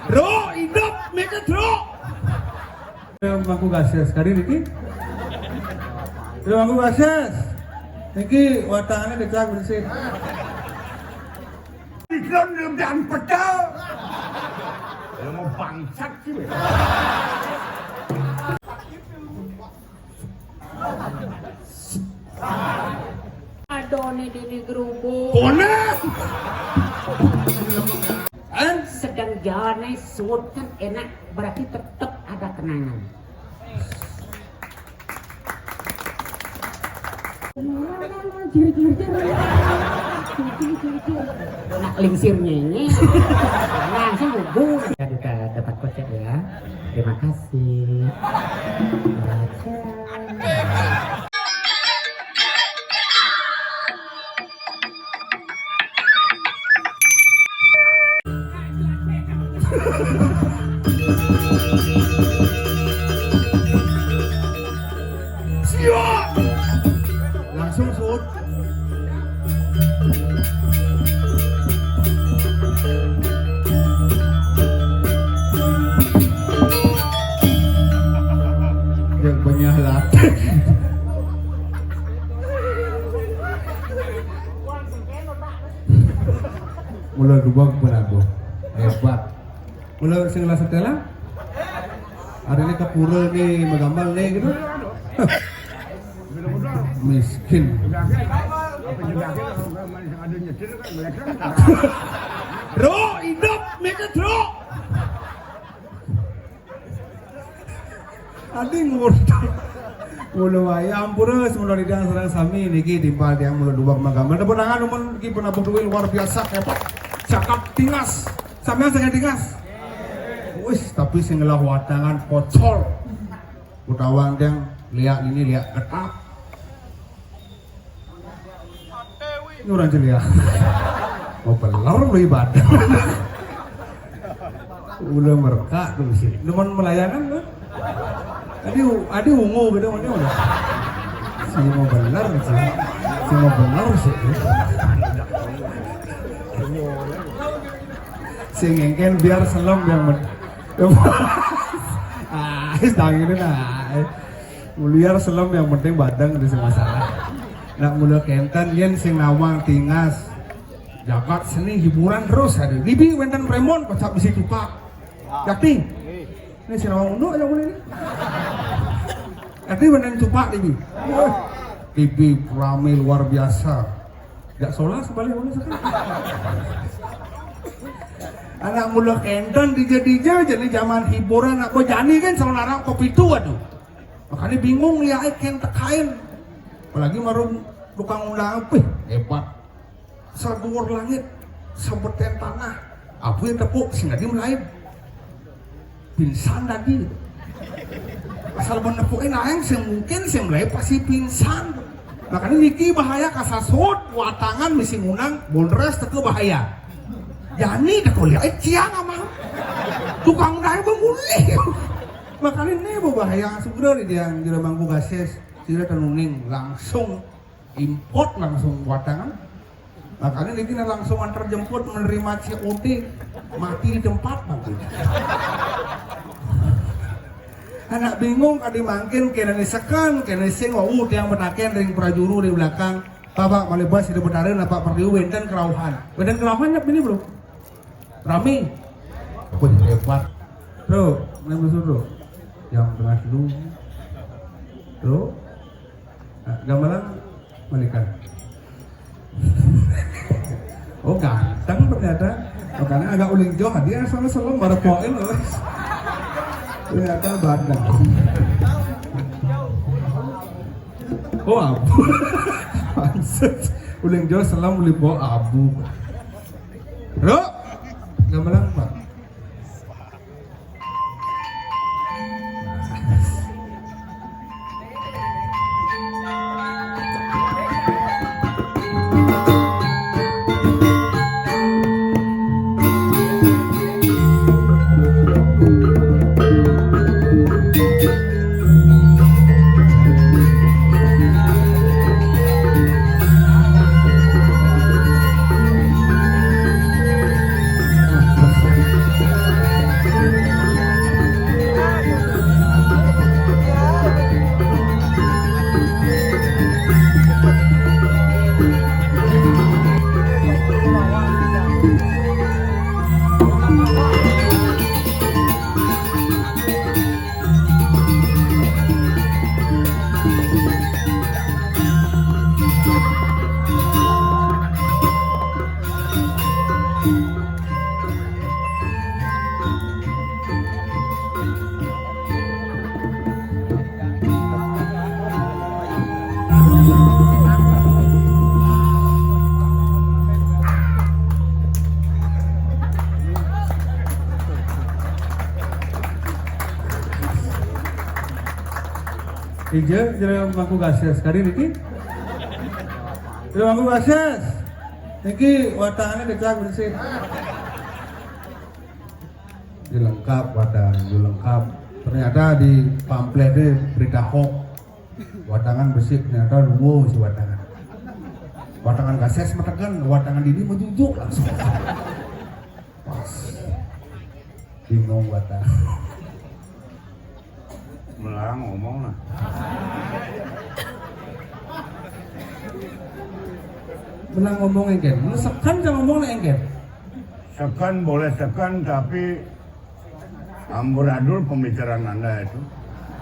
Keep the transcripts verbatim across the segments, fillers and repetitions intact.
Bro, hidup, make it, bro. Mangku gases, kali niki. Mangku gases. Niki watangannya kecak bersih. Iklan dan pecel. Ya mau bangsat sih. Adone dini gerubuk. Konek. Sedang jalannya suut kan enak, berarti tetap ada kenangan. Nak lingsir nyenye. Langsung hubung. Ya, kita dapat kocek ya. Terima kasih. Baca. Siap. Langsung shoot. Yang banyak latih. Mula dua pun aku. Hebat. Mula sing lah setelan. Hari ini ke pura ni, menggambar ni gitu. Miskin. Bro, hidup, make it, bro. Adi ngurut. Mula wayah ampura, semula lidang sareng sami niki timpal tiang mula dua mangga. Mula penangan umum niki penabuh duit luar biasa, hebat. Cakap tingas. Sampean sangat tingas. Wis, tapi sing ngelah watangan pocol. Utawang tiang liak ini liak ketak. Ini orang celia. Mau peler lu ibadah. Udah merkak tuh sih. Demen melayangan tuh. Adi, adi ungu gitu, mana udah. Si mau bener sih. Si mau bener sih. Si ngengken biar selem yang men. Ah, sedang ini nah. Muliar selem yang penting badeng di masalah. Nak mula kenten yen sing nawang tingas. Jagat seni hiburan terus ada. Bibi wenten Remon kocak bisi cupak. Yakti. Ini si nawang unduk aja mulai ini. Yakti wenten cupak Bibi. Wah, Bibi rame luar biasa. Gak solah sebalik mana sekarang. Anak mula kenten dija-dija jadi zaman hiburan anak jani kan sama larang kopi tua tuh. Makanya bingung ya, eh, ken tekain. Apalagi marung tukang undang, wih, hebat. Saduur langit, sebeten tanah. Apa yang tepuk sing adi melaib. Pingsan tadi. Asal menepukin aing sing mungkin sing melaib pasti pingsan. Makanya niki bahaya kasasut, watangan misi ngundang bondres teke bahaya. Jani teko lihat, eh, ciang ama. Tukang dai bengulih. Makanya ini bahaya segera di dia jero mangku gases. Sira tenuning langsung import langsung watangan. Makanya niki langsung antar jemput menerima C O D mati di tempat nanti. Anak bingung kadi mangkin kena nisekan, kena sing wau tiang metaken ring prajuru di belakang. Bapak malebas di betara napa perlu wenten kerauhan. Wenten kerauhan nyak ini, Bro. Rame. Wih, hebat. Bro, nang musuh, Bro. Yang tengah dulu. Bro. Nah, gamelan menikah. Oh, ganteng ternyata. Oh, karena agak uling jauh, dia sama selem baru poin loh. Ternyata badang. Oh, abu. Pantes. Uling jauh selem uling bawa abu. Bro, gamelan, Pak. Ija, jero Mangku Gases. Kari niki? Jero Mangku Gases. Niki watangannya kecak bersih. Ini lengkap watangan, ini lengkap. Ternyata di pamflet itu berita hoax. Watangan bersih, ternyata dua si watangan. Watangan Gases metekan, watangan dini mejujuk langsung. Pas. Bingung watangan. Melarang ngomong lah. Melarang ngomong engken. Melarang seken jangan ngomong lah engken. Seken boleh seken, tapi amburadul pembicaraan Anda itu.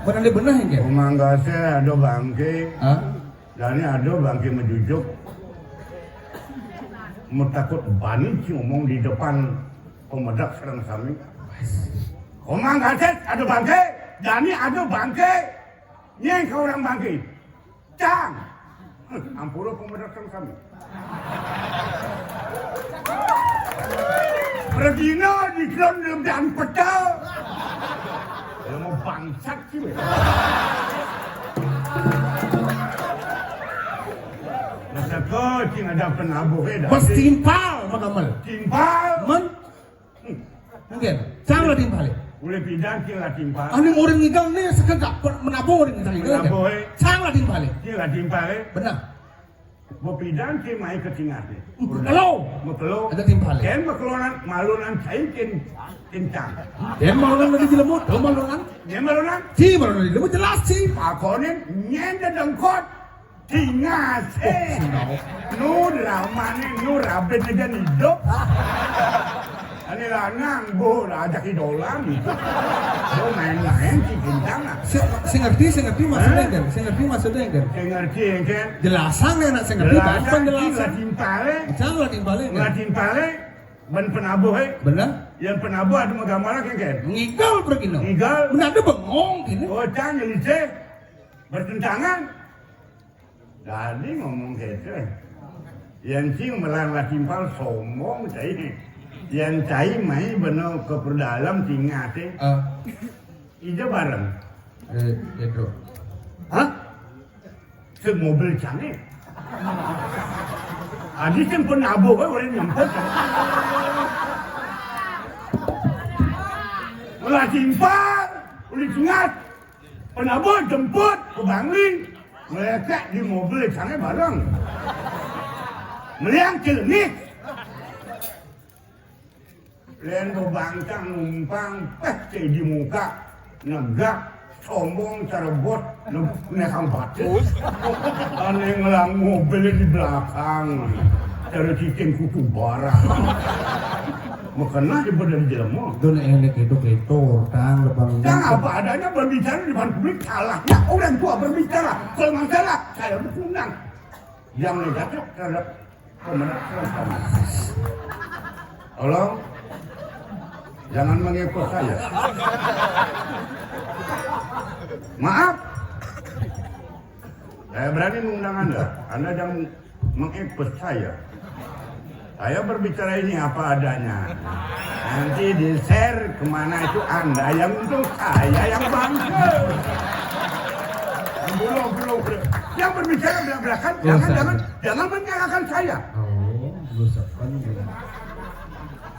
Benar, benar engken. Pemanggasnya ada bangke. Hah? Dan ini ada bangke mejujuk. Metakut bani ngomong di depan pemedak sareng sami. Komang Gaset ada bangke, Dani ada bangke. Nyeng ke orang bangke. Cang. Ampura pemedak sareng sami. Regina di dan peta. Ya mau bangsat sih. Masa kau cing ada penabuh eh dah. Bos timpal, Mak Gamal. Timpal. Men. Mungkin. Cang lah timpal. Boleh pindah cing lah timpal. Anu orang ngigal nih sekedar menabuh orang ngigal. Menabuh eh. Cang lah timpal. Cing lah timpal eh. Benar. Bepidan cing mai ke tingat nih. Kalau. Kalau. Ada timpal eh. Ken bekelonan malunan cai kin kincang. Ken malunan lagi jelemu, tahu malunan. Ken malunan. Ci malunan jelemu jelas ci. Pakonin nyen dedengkot. Tingas. Eh. Nu dramane nu rabin aja hidup. Ini lanang bu ajak idolan. Lu main-main si bintang ah. Sing ngerti, sing ngerti maksudnya kan? Sing ngerti maksudnya kan? Sing ngerti kan? Jelasan ya nak sing ngerti. Jelasan penjelasan. Timpale. Jangan lah timpale. Lah timpale. Ban penabuh eh. Benar? Yang penabuh ada menggambarkan kan? Ngigal pergi no. Ngigal. Benar ada bengong gini. Oh cang jadi bertentangan. Jadi ngomong gitu. Yang cing melarang lah timpal sombong cai. Yang cai mai bener ke perdalam tingate. Ah. Ija bareng. Eh, itu. Hah? Semobil canggih. Adi sing penabuh kan orang nyemput. Melah timpal, udah ingat. Penabuh jemput ke Bangli. Mereka di mobil sana bareng. Meliang celenik. Len bebangkang numpang peh di muka negak sombong cerebot nekang batis. Aneh ngelang mobil di belakang. Dari cicing kutu barang. Makanya di badan jelema. Don enek itu ketor tang depan. Yang apa adanya berbicara di depan publik salah. Ya orang tua berbicara kalau masalah saya menang. Yang negatif terhadap pemenang. Tolong jangan mengekor saya. Maaf. Saya berani mengundang Anda. Anda jangan mengekspos saya. Saya berbicara ini apa adanya. Nanti di-share kemana itu Anda yang untung, saya yang bangkrut. Belum, belum, belum. Yang berbicara belak-belakan, jangan, jangan, jangan menyalahkan saya. Oh, belum sopan gitu.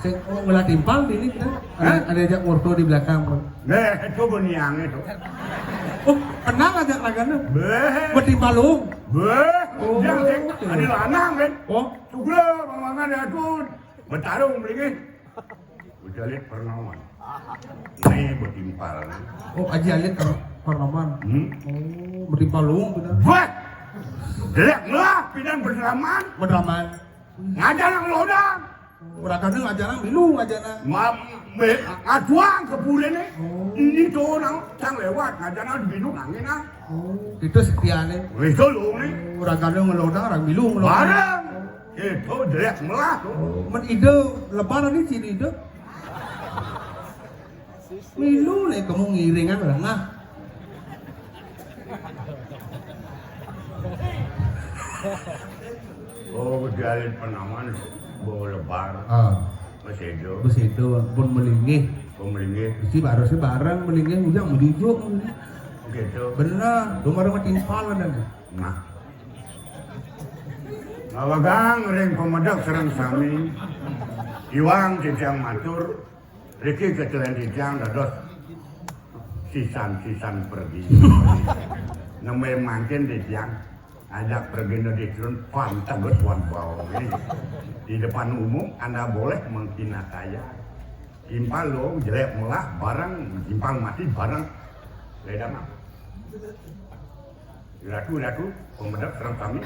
Sing oh, ngelah timpal di ini kita. Ada, ada ajak orto di belakang. Nah, itu beniang itu. Oh, kenal aja lagana. Beh. Betimpalung. Beh. Oh, jangan sing ada lanang kan. Oh. Sugro mangan ya tuh. Bertarung mendingin. Udah lihat pernawan. Nih betimpal. Oh, aja lihat pernawan. Hmm? Oh, betimpalung benar. Buat. Jelek lah pidan berdraman. Berdraman. Ngajar nang lodang. Ora kadang ajaran milu ajaran. Ngajuang ke purene. Oh. Ini tuh nang cang lewat ngajar nang milu nangin ah. Oh, itu setiane. Itu lu nih. Ora kadang ngelodang orang milu ngelodang. Bareng. Itu jelek melah tuh. Oh, men ide lebaran ini sini ide. Milu nih kamu ngiringan lengah. Oh, dialin penaman bawa lebar. Ah. Besedo. Besedo pun melinggih. Pun melinggih. Isi bareng sih bareng melinggih ujang menuju. Gitu. Bener, lu mah rumah timpal ada nih. Nah. Ngawagang ring pamedek sareng sami. Iwang titiang matur, riki ketuan titiang dados sisan-sisan pergi. Nembé mangkin titiang ajak pergina di turun panteget wan bau. Di depan umum Anda boleh menghina saya. Timpal lo jelek melah bareng, timpal mati bareng. Beda mah. Ratu, ratu, pamedek sareng sami.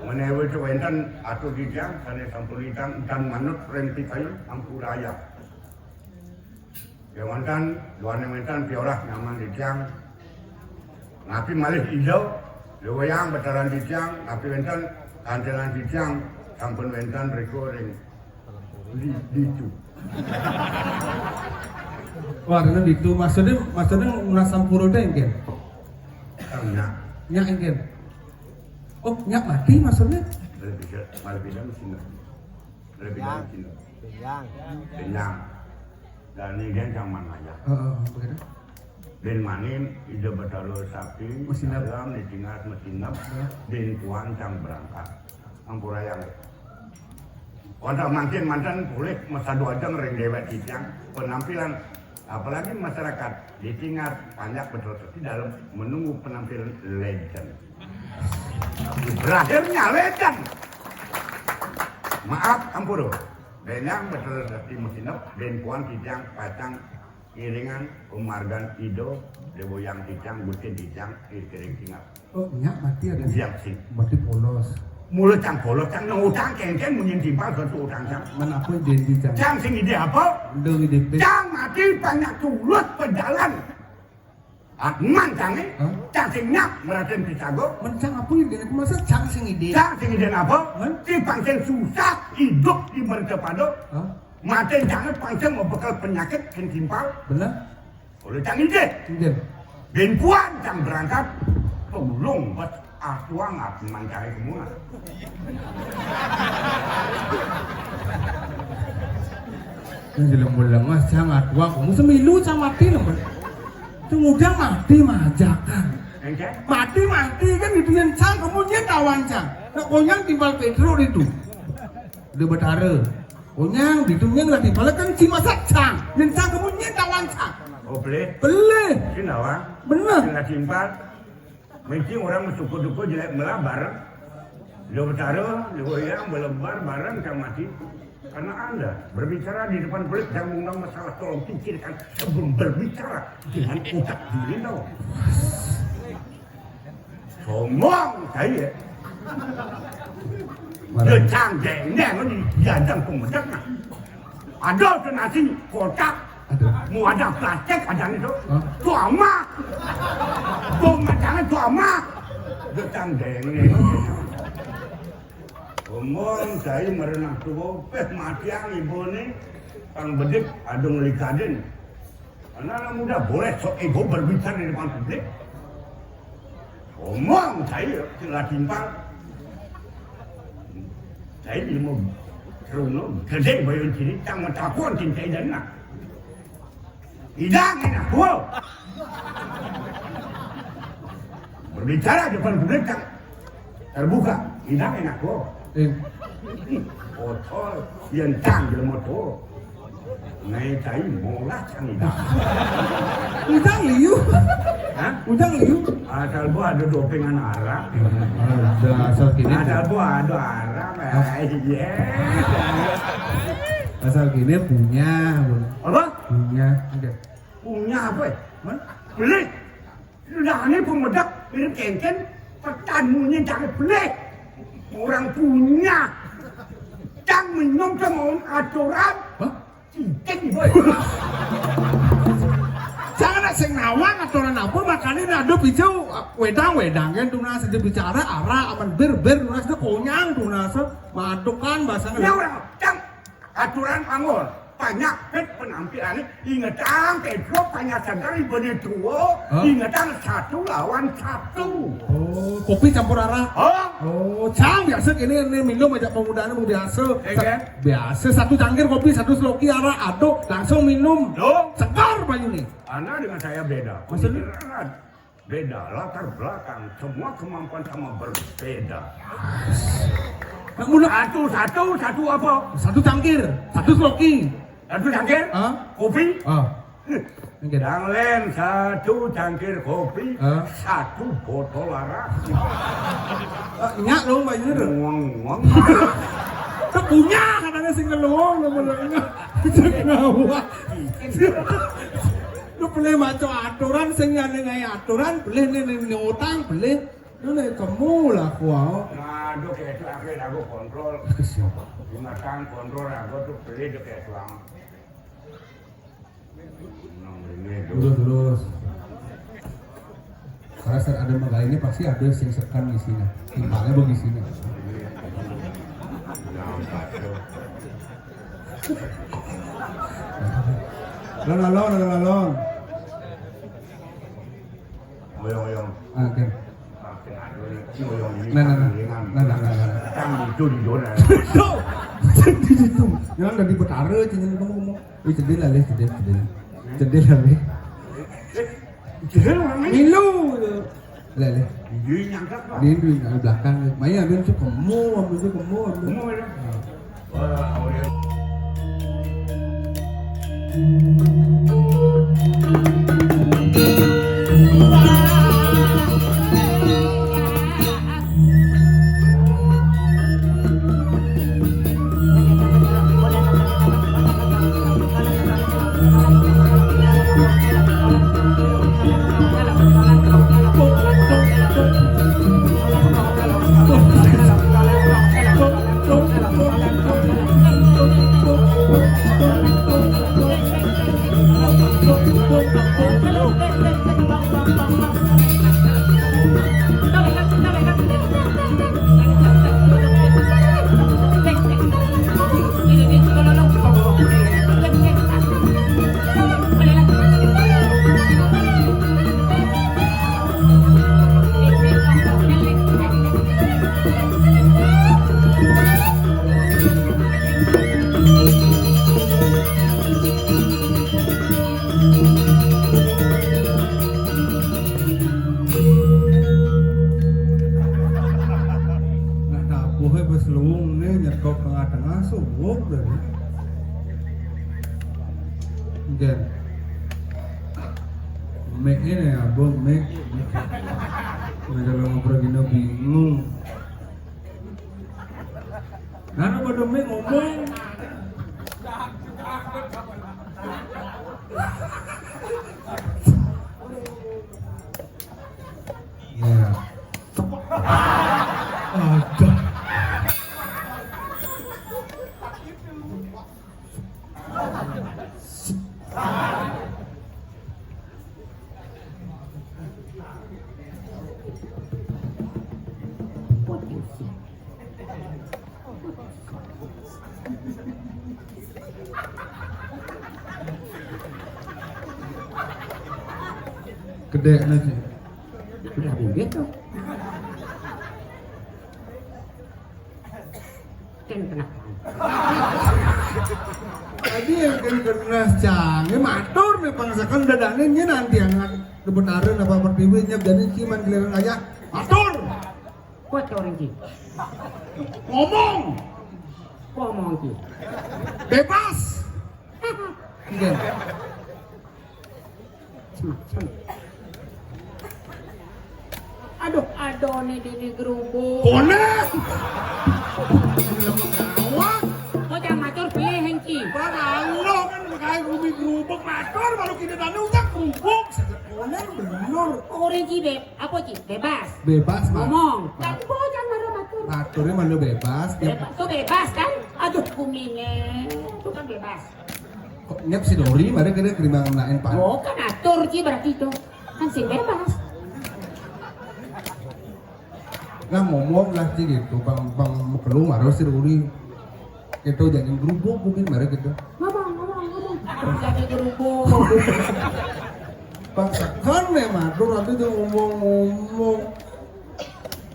Menawi wénten atur titiang sané sampun lintang dan manut ring pikayun ampurayang. Kéwanten duaning wénten piorah nyamang titiang. Napi malih Ida, luwayang betaran titiang, napi wénten kantelan titiang sampun wénten rika ring di, ditu. Wah, dengan ditu maksudnya, maksudnya nunas sampura téh éngkén. Nyak. Nyak éngkén. Oh, nyak mati maksudnya? Lebih, lebih dalam sini. Lebih dalam sini. Benyang. Benyang. Dan ini dia cang manaya. Heeh, begitu. Bin manin, Ida Betara Sakti, Masinep. Dalam ditinggal masinep, ya. Bin puan cang berangkat. Ampurayang. Wantah mangkin manten polih masadu ajeng ring déwék titiang penampilan, apalagi masyarakat ditinggal panjak betul seperti dalam menunggu penampilan legend. Berakhirnya legend. Maaf, ampura. Benyang betul seperti masinep, bin puan titiang pacang ngiringan pamargan Ida, Déwa Hyang titiang, Gusti titiang, ring tinggal. Oh, nyak mati ada. Yang sih. Mati polos. Mula cang polos, cang nang utang kéngkén munyin timpal suatu utang cang. Mana apa janji cang? Cang sing ide apa? Udah ide pe. Cang mati banyak tulus pejalan. Atman cang eh. Hah? Cang sing nyak meraten pisago. Men cang apa ide? Masa cang sing ide? Cang sing ide apa? Hah? Timpang sing susah hidup di mercapada. Hah? Mati jangan pang sing mau bekal penyakit sing timpal. Bener? Oleh cang ide. Ide. Bin puan cang berangkat. Tulung bet atuang ap mancari kemuna. Yang jelem lengah cang atuang. Kamu semilu cang mati lembut. Itu mudah mati majakan. Engke? Mati mati kan itu yang cang kamu nyen tawan cang. Nak konyang timbal Pedro itu. Udah betara. Konyang ditu nyen lah timbal kan si masak cang. Nyen cang kamu nyen tawan cang. Oh, boleh? Boleh. Sing tawan? Bener. Sing lah timbal. Mesti orang bersyukur-syukur jelek melah bareng. Dia bercara, dia goyang, berlebar bareng cang mati. Karena Anda berbicara di depan publik dan mengundang masalah, tolong pikirkan sebelum berbicara dengan otak diri tahu. Sombong saya. Dia canggih, dia ni diajang pemedek nah. Ada tu nasi kotak, Aduh. Mau ada plastik ada ni tu. Hah? Tu ama. Tu macam tu ama. Dia canggih ni. Ngomong saya merenang tu, peh matiang ibu ni, pang bedik adung likadin. Anak-anak muda boleh sok ego berbicara di depan publik. Ngomong saya telah timpal. Saya ilmu Runo gede bayun ciri tang metakon cinta idana. Idang enak, wow. Berbicara depan publik tang terbuka. Idang enak, wow. Eh. Otol, yang tang jelema to. Nai tai molah cang idang. Idang liu. Hah? Udang liu. Asal gua ada dopingan arah. Ada asal kini. Asal gua ada arah. Iya. Asal kini punya. Apa? Punya. Ada. Punya apa? Hah? Beli. Lah, ini pemedak, ini kengken, petan munyi jangan beli. Orang punya. Cang minum ke mau aturan. Hah? Cincin, boy. Jangan nak sing nawang aturan apa, makanya nado bijau, wedang, wedang, kan tunas aja bicara, arah, aman bir, bir, tunas itu konyang, tunas, madukan, bahasa. Ya, orang, cang, aturan anggur. Banyak pet penampilan ini. Ingetang Pedro banyak sadar ibu tua. Hah? Ingetang satu lawan satu. Oh, kopi campur arah. Oh. Oh, cang biasa kini ini minum aja pemudaannya mau biasa. Iya, kan? Biasa satu cangkir kopi, satu seloki arah, aduk, langsung minum. Loh? Segar Apa ini? Anda dengan saya beda. Maksudnya? Pemikiran beda, latar belakang, semua kemampuan sama berbeda. Kamu nak satu-satu, satu apa? Satu cangkir, satu sloki. Satu cangkir? Hah? Kopi? Ah. Mungkin. Yang lain satu cangkir kopi, hah? Satu botol arak. Ah, nyak dong, Pak Yunus. Nguang, nguang. Punya katanya sing ngeluang, nama lo enggak. Sing ngawak. Lu boleh maco aturan, sing nyane ngae aturan, boleh nih, nih, nih utang, boleh. Lu nih kemu lah, kuau. Nah, dok itu akhir aku kontrol. Ke siapa? Dimakan kontrol aku tuh beli dek itu. Terus, terus. Karena saat ada mangga ini pasti ada sing sekan isinya. Timpalnya bagi sini. Lon, lon, lon, lon. Oyong-oyong. Ah, oke. Nah, nah, nah. Nah, nah, nah, nah, nah. Kang itu di zona. Tuh. Di situ. Yang dari Betara, cina ngomong. Wih, cedil lah, Leh, cedil, cedil. Cedil lah, Leh. Cedil orang ini. Milu. Leh, Leh. Dia nyangkap, Pak. Dia di belakang. Maya, ambil tu kemu, ambil tu kemu, ambil. Kemu, ya. Nah. Nggak tabuh, eh, pas luwung nih, nyekop tengah-tengah, suwuk dah nih. Jen. Mic ini ya, Bung, mic. Nah, kalau ngobrol gini bingung. Karena pada mic ngomong. Ya. Ada. Gede aja. Udah bibit tuh. Kan kena. Tadi yang kena, kena cang, ini matur nih, pangsakan dadane ini nanti yang dibentarin apa pertiwi nyep, jadi cuman giliran aja. Matur. Kuat ke orang Ci. Ngomong. Ngomong Ci. Bebas. Iya. Aduh, aduh, nih, ini gerubuk. Konek. Bocah matur beli hengki. Bang, alo kan kayak umi gerubuk matur, baru kita tanya udah gerubuk. Konek bener. Orang Ci, Beb. Apa, Ci? Bebas. Bebas, Mak. Ngomong. Kan bocah malu matur. Maturnya malu bebas. Bebas. Tuh bebas, kan? Aduh, kuminya. Itu kan bebas. Kok nyep si Dori, mari kita kerimbang nain pan. Oh, kan atur, Ci, berarti itu. Kan si bebas. Nah, ngomong lah, Ci, gitu. Bang, bang, keluar harus si Dori. Kita jadi gerubuk mungkin, mari kita. Ngomong, ngomong, ngomong. Jadi gerubuk. Bang, sekan nih, matur, nanti dia ngomong-ngomong.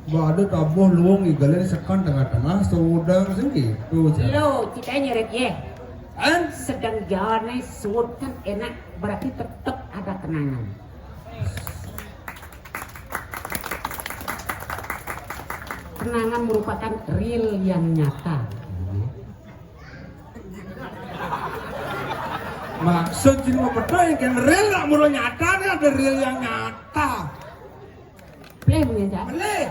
Bah, ada tabuh luwung, igalin sekan tengah-tengah, sudang, sing gitu, Ci. Lo, Ci, nyeret, ye. Kan? Sedang jalannya suud kan enak, berarti tetap ada kenangan. Kenangan merupakan real yang nyata. Maksud sini mau betul yang real lah, mula nyata nih, ada real yang nyata. Play punya siapa? Play.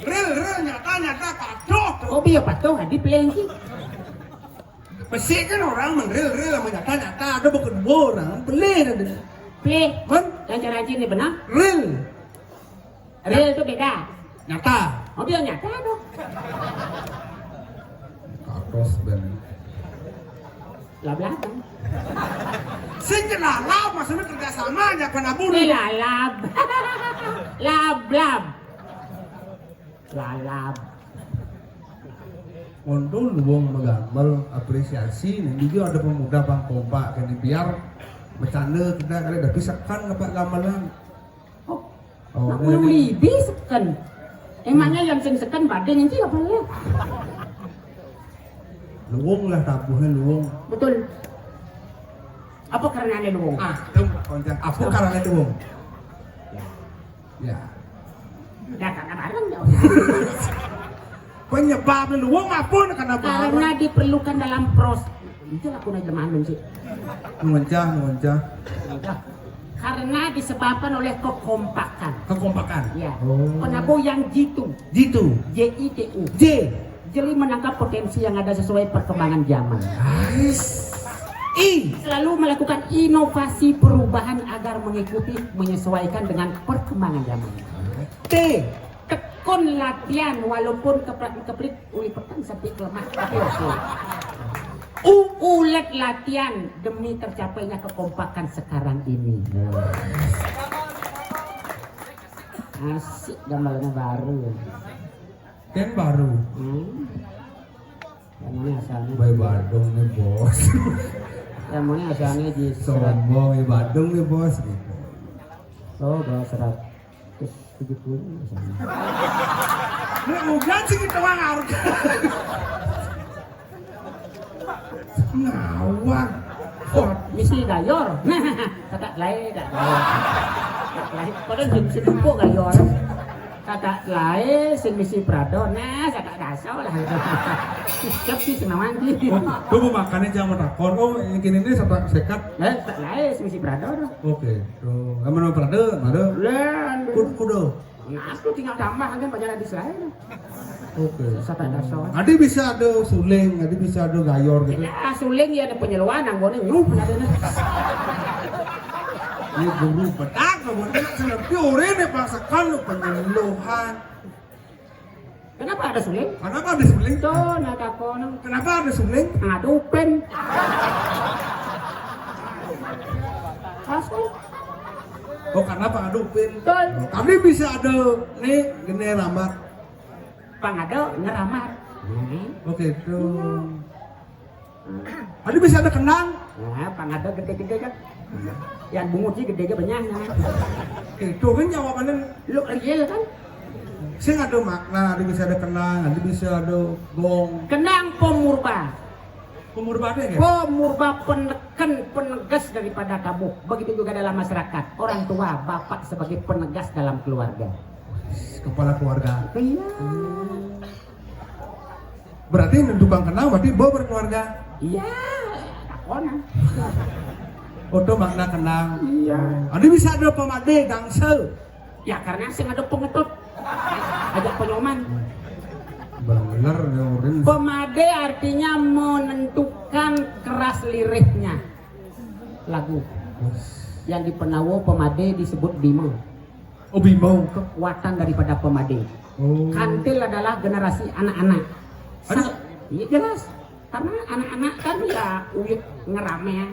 Real, real, nyata, nyata, kacau. Oh, biar patuh, adi play sih. Mesti kan orang menreal, real sama nyata, nyata. Ada bukan dua orang, play ada. Play. Kan? Yang cara ini benar? Real. Real itu beda. Nyata. Oh, biar nyata dong. Katos ben. Lab-laban. Sing lalab maksudnya kerja sama aja apa nabur. Ini lalab. Lab-lab. Lalab. Untung luwung magamel apresiasi nih, juga ada pemuda bang kompak kan biar bercanda kita kali tapi sekan apa gamelan. Oh, oh, nak iya, iya. Libi seken. Emangnya yang sing seken bading sih apa lu? Luwung lah tabuhnya luwung. Betul. Apa karena ada luwung? Ah, itu konten. Apa karena luwung? Ya. Ya. Ya karena bareng ya. Penyebab luwung apa karena bareng? Karena diperlukan dalam pros. Itu aku naik lemanun sih. Nuncah, nuncah. Karena disebabkan oleh kekompakan. Kekompakan. Ya. Oh. Penabuh yang jitu. Jitu. J I T U. J. Jeli menangkap potensi yang ada sesuai perkembangan zaman. Nice. I. Selalu melakukan inovasi perubahan agar mengikuti, menyesuaikan dengan perkembangan zaman. T. Tekun latihan walaupun keprak-keprik, uli petang sampai kelemah tapi oke. U. Ulet latihan demi tercapainya kekompakan sekarang ini. Asik gambarnya baru. Kan baru. Hmm. Yang mana asalnya? Bayi Badung nih bos. Yang mana asalnya di Sombong ya Badung nih bos gitu. Oh, bawa seratus tujuh puluh misalnya. Ini udah sih kita mah harus. Ngawang. Oh, misi gayor. Kata lain, kata lain. Kata lain. Padahal sing misi tumpuk gayor. Kata lain, sing misi Prado. Nah, kata dasar lah. Siap sih senawan sih. Oh, lu mau makannya jangan takon. Oh, yang kini ini sekat. Lain, kata lain, sing misi Prado. Oke. Tuh, aman Prado, Prado. Lain. Kudo. Nah, aku tinggal tambah kan banyak hadis lain. Oke. Sata dasar. Adi bisa ada suling, adi bisa ada gayor gitu. Ya, suling ya ada penyeluan, anggone nyup ada nih. Ini guru bedak, guru bedak, seperti orang ini pasakan lu penyeluhan. Kenapa ada suling? Kenapa ada suling? Tuh, nah takon. Kenapa ada suling? Ngadupin. Pas kok. Oh, kenapa ngadupin? Betul. Tapi bisa ada nih gini ramat. Pangado ngeramat. Oke, tuh. Ada bisa ada kenang? Nah, pangado gede-gede kan. Yang bungut sih gede aja banyak. Oke, tuh kan jawabannya. Lu real kan? Sing ada makna, ada bisa ada kenang, ada bisa ada gong. Kenang pemurba. Pemurba apa ya? Pemurba peneken, penegas daripada tabuh. Begitu juga dalam masyarakat. Orang tua, bapak sebagai penegas dalam keluarga. Kepala keluarga. Iya. Berarti menentukan kenang berarti bawa berkeluarga. Iya. Takonan. Oto makna kenang. Iya. Ada bisa ada pemade gangse. Ya karena sing ada pengetut. Ajak penyoman. Bener nyurin. Pemade artinya menentukan keras lirihnya lagu. Yang di Penawo pemade disebut Bima. Oh, Bima. Kekuatan daripada pemade. Oh. Kantil adalah generasi anak-anak. Aduh. Iya jelas. Karena anak-anak kan ya uyut ngeramean.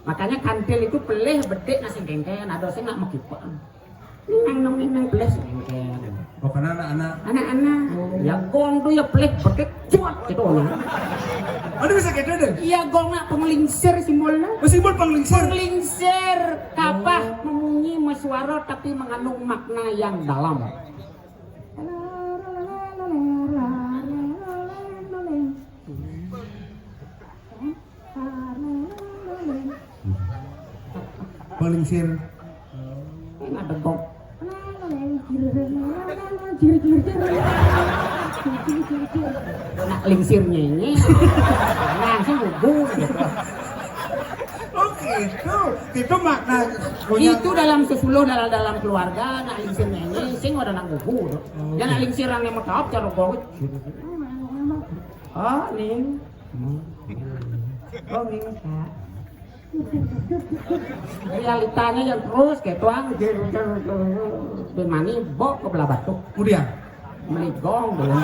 Makanya kantil itu pelih bedik nasi kengken, ada sing nak mekipak. Nang nang nang pelih sing kengken. Oh, karena anak-anak. Anak-anak. Oh. Ya gong tuh ya pelih bedik cuat gitu nah. Ada bisa gitu deh. Iya gong nak penglingsir simbolnya. Oh, simbol penglingsir. Penglingsir kapah memunyi mesuara tapi mengandung makna yang dalam. Palingsir. Ngadegok. Nak lingsir nyenye. Langsung gugur gitu. Oh gitu. Itu makna punya. Itu dalam sesuluh, dalam, dalam keluarga, nak lingsir nyenye, sing ada nang gugur. Oh, ya, nak gitu. Lingsir yang mau tahu cara gawit. Oh, ning. Oh, ning, Kak. Realitanya yang terus kayak tuang, di mani bok ke belah batuk. Kemudian? Meligong belum.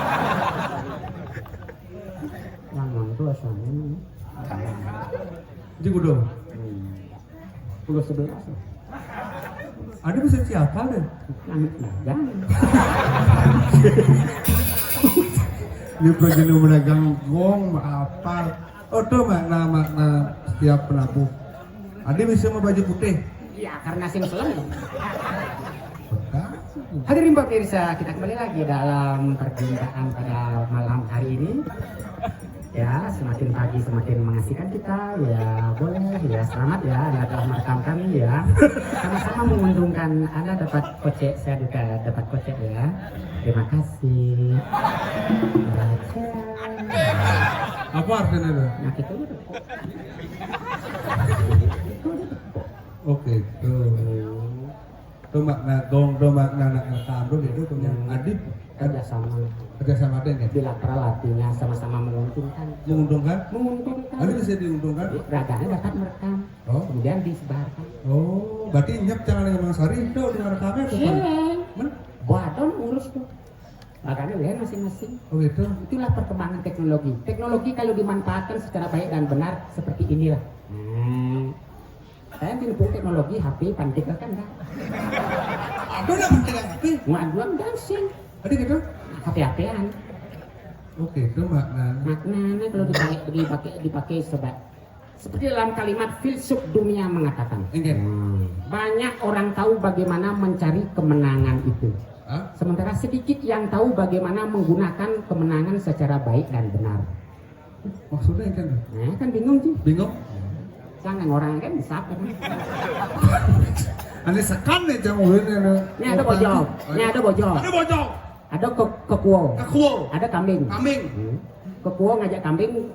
Yang nonton suami. Jadi kudu. Pukul sebelas. Ada bisa siapa deh? Nangis dagang. Ini pergi medagang gong apa? Oh, itu makna-makna setiap penabuh. Ada bisa mau baju putih? Iya, karena sing selem. Bekas. Hadirin pemirsa, kita kembali lagi dalam perjumpaan pada malam hari ini. Ya, semakin pagi semakin mengasihkan kita. Ya, boleh. Ya, selamat ya, Anda telah merekam kami ya. Sama-sama menguntungkan, Anda dapat kocek, saya juga dapat kocek ya. Terima kasih. Baca. Apa artinya itu? Nah, gitu. Oke, tuh. Tuh makna gong, tuh makna nak rekam tuh gitu, tuh yang adib. Kerjasama. Kerjasama deh nih. Bilateral artinya sama-sama menguntungkan. Menguntungkan? Menguntungkan. Ada bisa diuntungkan? Raganya dapat merekam. Oh. Kemudian disebarkan. Oh, berarti nyep jangan yang Mang Sari, itu dengan rekamnya tuh. Iya. Men? Badon urus tuh. Makanya lain masing-masing. Oh gitu. Itulah perkembangan teknologi. Teknologi kalau dimanfaatkan secara baik dan benar seperti inilah. Hmm. Saya telepon teknologi H P pantik kan dah. Ada lah pantik H P. Ngaduan dancing. Ada gitu? H P-H P-an. Oke, itu maknanya. Maknanya kalau dipakai dipakai dipakai sebab seperti dalam kalimat filsuf dunia mengatakan, banyak orang tahu bagaimana mencari kemenangan itu. Hah? Sementara sedikit yang tahu bagaimana menggunakan kemenangan secara baik dan benar. Maksudnya kan? Nah, kan bingung sih. Bingung? Jangan orang kan siapa kan? Ini sekan nih, jangan ulin ini. Ini ada bojong. Ini ada bojong. Ada bojong. Ada ke kekuo. Kekuo. Ada kambing. Kambing. Hmm. Kekuo ngajak kambing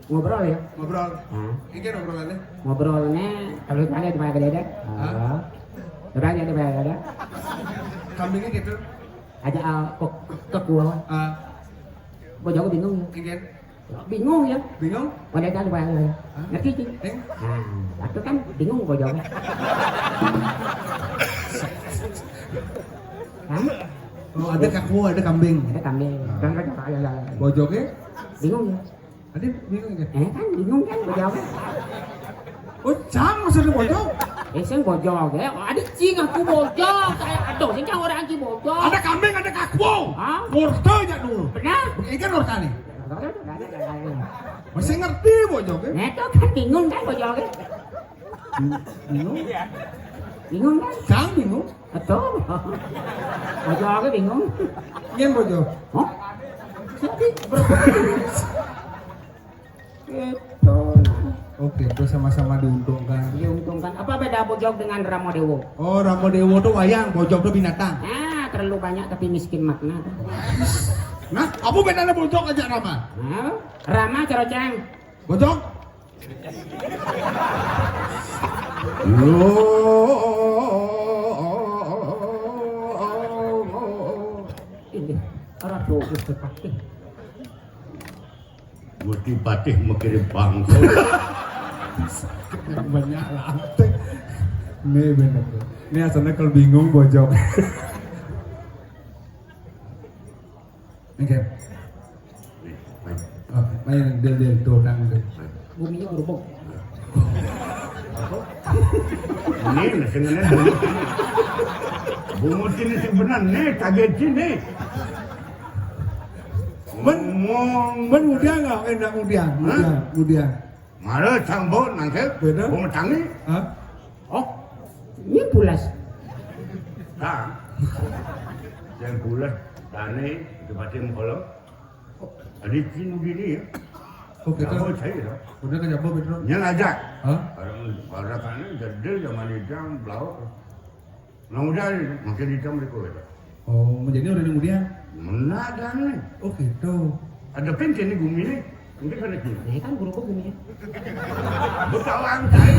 ngobrol ya. Ngobrol. Nah. Ini kan obrolannya. Ngobrolnya kalau tanya di mana ada. Hah? Tanya di mana ada. Kambingnya gitu. Aja uh, ke kekuo. Ah. Bojong bingung. Ini kan. Bingung ya? Bingung? Boleh tahu, Bang? Hah? Ngerti sih? Eh? Nah, waktu kan bingung bojong. Hah? Oh, ada kaku, ada kambing. Ada kambing. Nah. Kan ada apa ya? Bojongnya? Bingung ya? Ada bingung ya? Eh kan bingung kan bojong. Oh, cang maksudnya bojong? Eh, sing bojong ya. Oh, ada cing aku bojong. Saya aduh, sing orang cing bojong. Ada kambing, ada kaku. Hah? Wortel aja dulu. Benar? Ikan wortel nih. Masih ngerti bojognya? Nah, itu kan bingung kan bojognya. Bingung? Bingung kan? Cang bingung. Betul. Bojognya bingung. Nyen bojog. Hah? Jadi berapa? Gitu. Oke, itu sama-sama diuntungkan. Diuntungkan. Apa beda bojog dengan Ramo Dewo? Oh, Ramo Dewo tuh wayang, bojog tuh binatang. Nah, terlalu banyak tapi miskin makna. Nah, apa bedanya bojog aja Rama? Hah? Rama cerocang. Bojog? Loh. Ini, ora bagus dipakai. Gusti Patih mikirin bangsa. Banyak lah. Ini bener. Ini asalnya kalau bingung bojog. Oke. Oh, main dia dia tuh kan. Buminya berhubung. Ini sing ngene. Bungut ini sing bener nih, kaget sini. Men, men udah nggak enak udah, udah, udah. Mara cangbo nangke. Beda. Bungut tangi. Hah? Oh, ini pulas. Nah. Yang pulas tane dipati mengkolo. Adi cin diri ya. Oh, gitu. Jauh saya ya. Udah ke Jabo, Pedro? Yang ngajak. Hah? Orang, orang sana jadi zaman hitam, blau. Nah, udah, makin hitam itu gitu. Oh, jadi orang yang muda. Mana ada nih? Oh, gitu. Ada pin ini gumi nih. Mungkin ada gini. Ini kan guru kok gini ya. Betawa angkai.